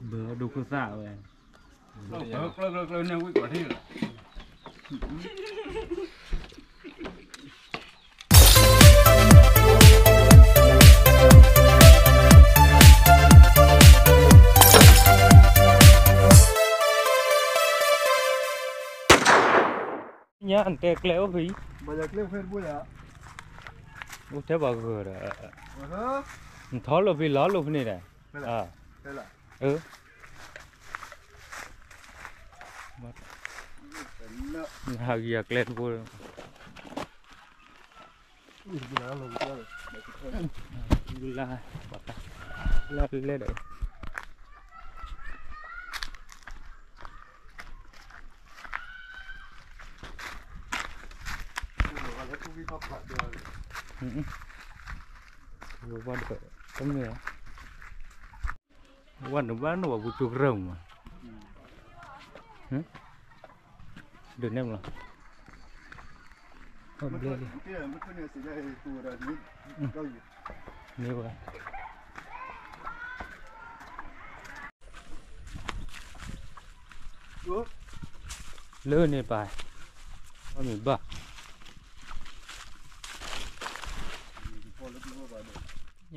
ဘၢဒိခိၣ်သၣ်ဝဲ, ကျၢၤကျၢၤကျၢၤန့ၣ်ဝံၣ်ကီးထံၣ်လီၤ. ညါနတဲကျဲအိၣ်ဖဲအံၤ, အိၣ်ထဲပှၤကဂၢၢ်ဒီး, နထီၣ်လိာ်ဖဲလီၤလိာ်ဖဲန့ၣ်ဒီး, အ, ဟးဂံၤအကျဲတဘိ, လၢ, လၢလဲၣ်ဒီး ဝဲဒီး, တမ့ၢ်, ဝဲနဘၣ်နဝဲပူၤကၠိကရၢၢ်မး, ဒုးနဲၣ်လီၤ, ဘျဲၣ်လံ, မ့ၢ်ဝဲ လၢန့ၣ်ပၢ်, အမ့ၢ်ဘၣ်,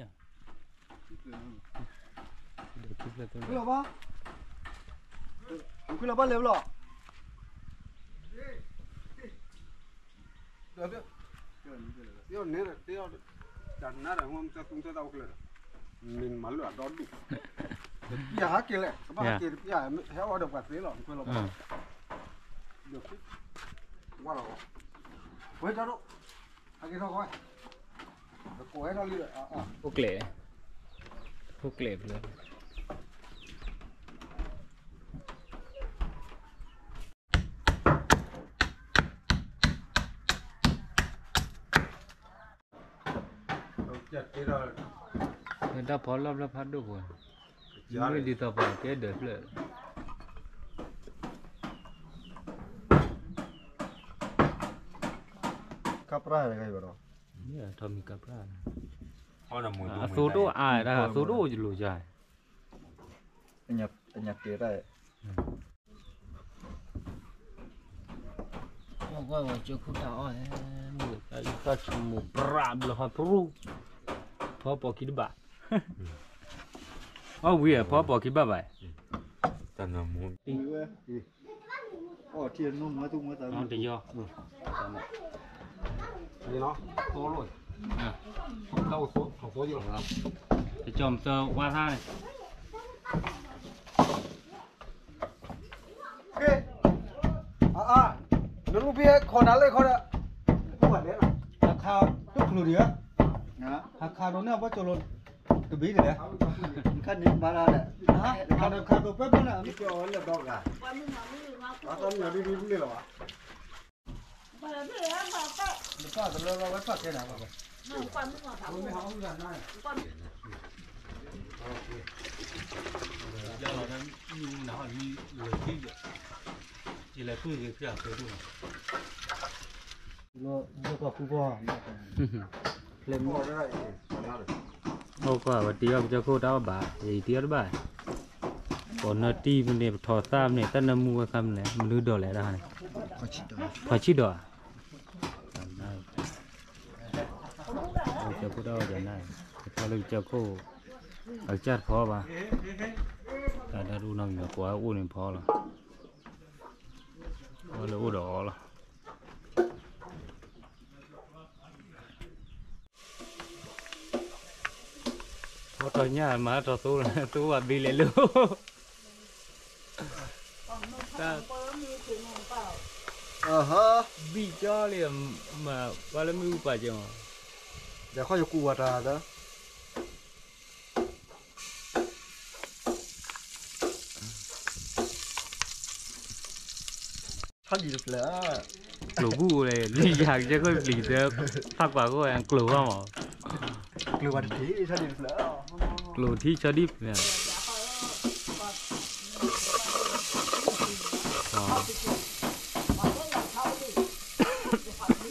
ညါ, ခွံလီၤဘၣ်, ခွံလီၤဘၣ်လဲၤဘၣ်လီၤ, တနၣ်ရံၣ်, တနၣ်ရံၣ် မ့ၢ်မၤလၢအဒီဒူၣ်, ပျၢ်ဟးက့ၤလဲၣ်, ကဘၣ်ဟးက့ၤတပျၢ်, ဟဲဝဲဒီးပှၤသ့လီၤ, ခွံလီၤဘၣ်, ဝါလီၤ, ဝဲတၢ်ဒိၣ်, ဟဲက့ၤထီၣ်ဃီ, ကိးဝဲထီၣ်လံ, အိၣ်ကျဲ, အိၣ်ကျဲဖျၢၣ် တၢ်ဖီလီၢ်ဖျၢၣ်ဖးဒိၣ်ပူၤ, မ့ၢ်ဒ်သိးပှၤကဲဒၢးဖျၢၣ်, ကပြၢ်တဂၤအံၤဘၣ်ဒီး, ထီၣ်မံၤကပြၢ်, အသိဒိၣ်အါဒၣ် အသိဒိၣ်အိၣ်ယလိၤယါ, အညါတဲတၢ် ကွၢ်ကွၢ်ဝဲကၠိခိၣ်တၢ်အီၣ်လဲၣ်, မုၢ်တၢ်အံၤတၢ်ဆိကမိၣ်ပြးဘျီဟီတရူၢ်, ဖီပိာ်ခံတဘၣ်, အီၣ်ဝံၤဧါ ဖီပိာ်ခံဘၣ်ဘၣ်, တၢ်နမူ, အီၣ်ထံနမူသူမူသး, တယီ, သိလိၣ်, တၢ်အိၣ်သိ, တၢ်အိၣ်သိ, တကၠီမသၢဝါထါန့ၣ် ကဲ, အါအါ, နရူၢ်ဖဲခိးနၤလၢခီဒီး, ဟးခးတချုးဒံးဧါ, ဟးခးဒိးန့ၢ်အဘၣ်ကၠိလိၤ, တဘ့ၣ်တလဲၣ်, ခါန့ၣ်ဘၣ်ဒၣ်လဲၣ်, ခါဒိးပၢၢ်ပၢၢ်န့ၣ်, ကၠီလၢဒီဂၤ, ပှၤသီမ့ၢ်ဒ်ဒ်လဲၣ်လီၤဘၣ် အိၣ်ကွၢ်ဝဲတံၤအီၣ်ကစၢၢ်ခိၣ်တၢ်အီၣ်ဘၣ်, ယတံၤအီၣ်တဘၣ်, ကိးနၢတံၢ်မန့ၣ် ပထီၣ်သၣ်မန့ၣ် တၢ်နၢမူဝဲခါမလဲၣ်, မနုၤဒိးလဲၣ်ဒၣ်န့ၣ်, ထီၣ်ဆံၣ်ဒီး, ကစၢၢ်ခိၣ်တၢ်အီၣ်ဒီးနၤ, ပထီၣ်လၢကစၢၢ်ခိၣ်, အကစၢ်တဖီဘၣ်, တၢ်ဒၣ်ဒိၣ်နီၢ်မံၤကိးအိၣ်န့ၣ်ဖီလီၤ, အဝဲလၢအိၣ်ဒီးအီၤလီၤ. ဖီထီၣ်ညၣ်မၤထီၣ်သိ, သိဝဲဘ့လဲၣ်လၢ, တၢ်, ဘံၣ်ကၠီလံ, မၤပှၤလၢမ့ၣ်အူပာ်ကဲမး, ဒီးခီၣ်ယကူးဝဲတၢ်ဒီး ကျိၤဘူၣ်လဲၣ်, လံယၤကဲခိၣ်ပျံၤသၢ, ဖးကွၢ်ခိၣ်ဝဲကျိၤဘၣ်မး, ကျိၤထံဆီဒံၣ်ဖျၢၣ်, ကျိၤထံဆီ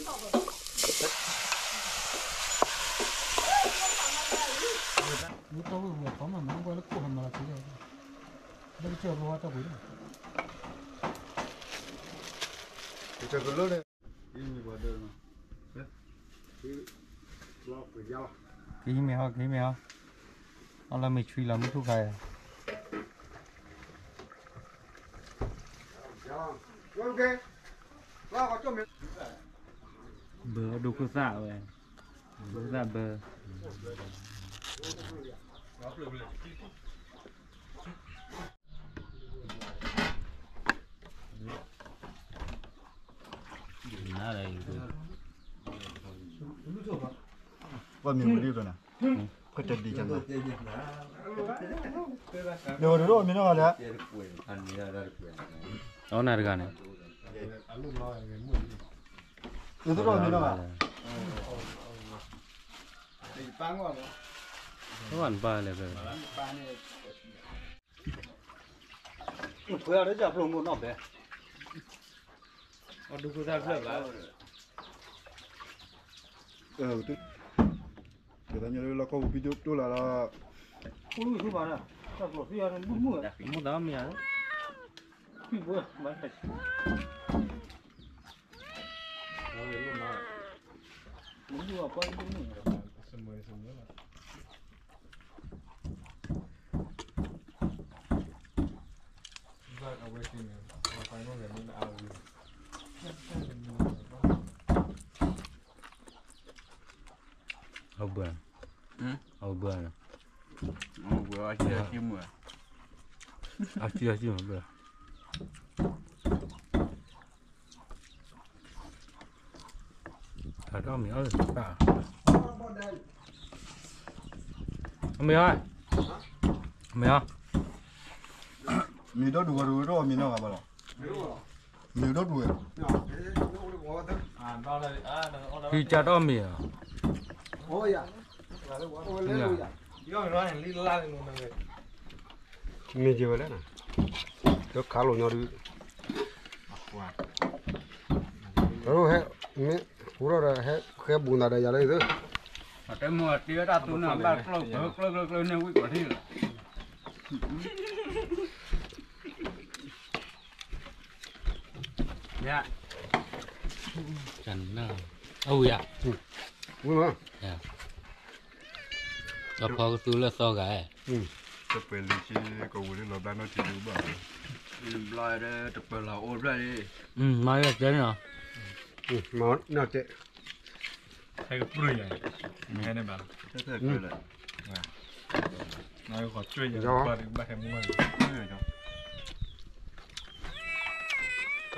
ဒံၣ်ဖျၢၣ်, အ, ကဟံးမ့ၢ်ဟီ ကဟံးမ့ၢ်ဟီ, အလီၤမ့ၢ်ဆွံလီၤ မုၢ်ထူၣ်ခါအံၤ, ဘၢဒိခိၣ်သၣ်ဝဲ, ဒိခိၣ်သၣ်ဘၢ ပှၤမ့ၢ်ဝံၤလံဒီးနၤ, ဖဲတဒံးကနၤ, ဒီးဝဲဒိၣ်မ့ၢ်နီၢ်ဂၤလဲၣ်, အီနၤတဂၤန့ၣ်, ဒီးတဒိၣ်မ့ၢ်နီၢ်ဂၤ, ပှၤနပၢ်လဲၣ်ဖဲ ဖဲအီၤလၢယဖျိမိၢ်နီၢ်ဘဲ, အဒူၣ်ဃုသၣ်ဖျၢၣ်ဘၣ်, ကသးညါလၢလီၢ်ကီၢ်ပူၤ ပံဒိၣ်ပတီၢ်လၢ်လီၤ, မူသးမ့ၢ်ဧါ, အဘၢၣ်, အဘၢၣ်, အဘၢၣ်, အစုအစုမဘၢၣ်, တၢ်တအီၣ်မ့ၤအီၣ်, အမ့ၢ်, အမ့ၢ်, မ့ၢ်ဒီဒူၣ်ဝဲဒၣ်အီၣ်မ့ၤနီၢ်ဂၤဘၣ်လီၤ, မ့ၢ်ဒီဒူၣ်ဝဲ, ဟံးကၢ်တအီၣ်မ့ၤဧါ, မ့ၢ်ယဲဝဲလဲၣ်, လၢခးလိာ်ညီဒုး, ဟဲ, မ့ၢ်ဟူထီၣ်ဒီး ဟဲဃဲဘူးနၤဒီးယၤလၢအံၤသ့, တမ့ၢ်တ့ဝဲတၢ်သူန့ၣ် ဘၣ်ကျၢၢ်ကျၢၢ်ကျၢၢ်ကျၢၢ်န့ၣ် ဝံၣ်ကွၢ်ထံၣ်လီၤ, ယ, အဝံၤဧါ, ကဖီကသူလၢသီဂၤ, တပှဲၤလံၤဆ့ကဝူၤလၢလီၤဘျါနီၢ်ထံဒုဘၣ်, ဘျါဒီးတပှဲၤလီၤအိၣ်ဘျါလံ, မၤယဲၢ်တဲန့ၣ်လီၤ, မၤနီၢ်တဲ ဟဲကပြုၢ်ယၤ, ဟဲန့ၣ်ဘၣ်, ဟဲလၢ, ဘၣ်ဟဲမူ, ကပၢၤပူၤလီၤအိၣ်,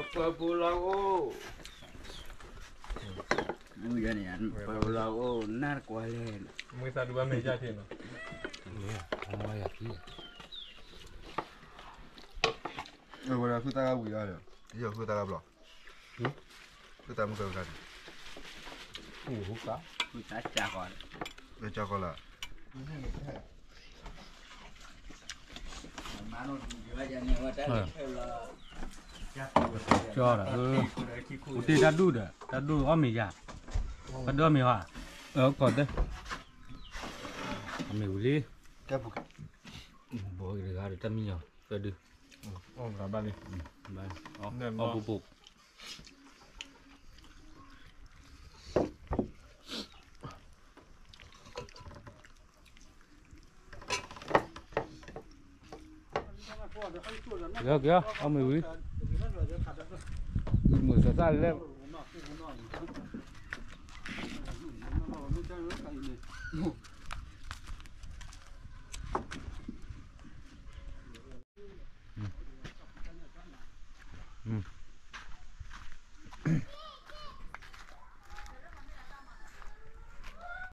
ပၢၤပူၤလီၤအိၣ် နၢ်တကွၢ်လဲၣ်, မ့ၢ်သးဒူဘၣ်မ့ၢ်ယၢ်ထံၣ်နီၤ, ဝဲဒၣ်ဖုသၣ်ဂၤဝံၤအါဒီး, ယီၤဖုသၣ်ဂၤဘျီ, ဖုသၣ်မုၣ်ကဂၤန့ၣ်, ဖုသၣ်ကၢ်ဃီ, ကၢ်ဃီလၢ, ကၠီဒီး, အိၣ်တ့ၢ်တၢ်ဒူၣ်ဒီး တၢ်ဒူၣ်အီၣ်မ့ၤယၤ, တၢ်ဒူၣ်အီၣ်မ့ၤဟါ, အကိးတဲ, အမ့ၢ်ဝံၤလံ, ဘီဂ့ၤတဂၤဒီးတၢ်မံညီၤ, သၢဒု, အီၣ်ပူၤပူၤ ကဲ, အီၣ်မ့ၤဝံၤ, မုာ်သးသၣ်လဲၣ်, အ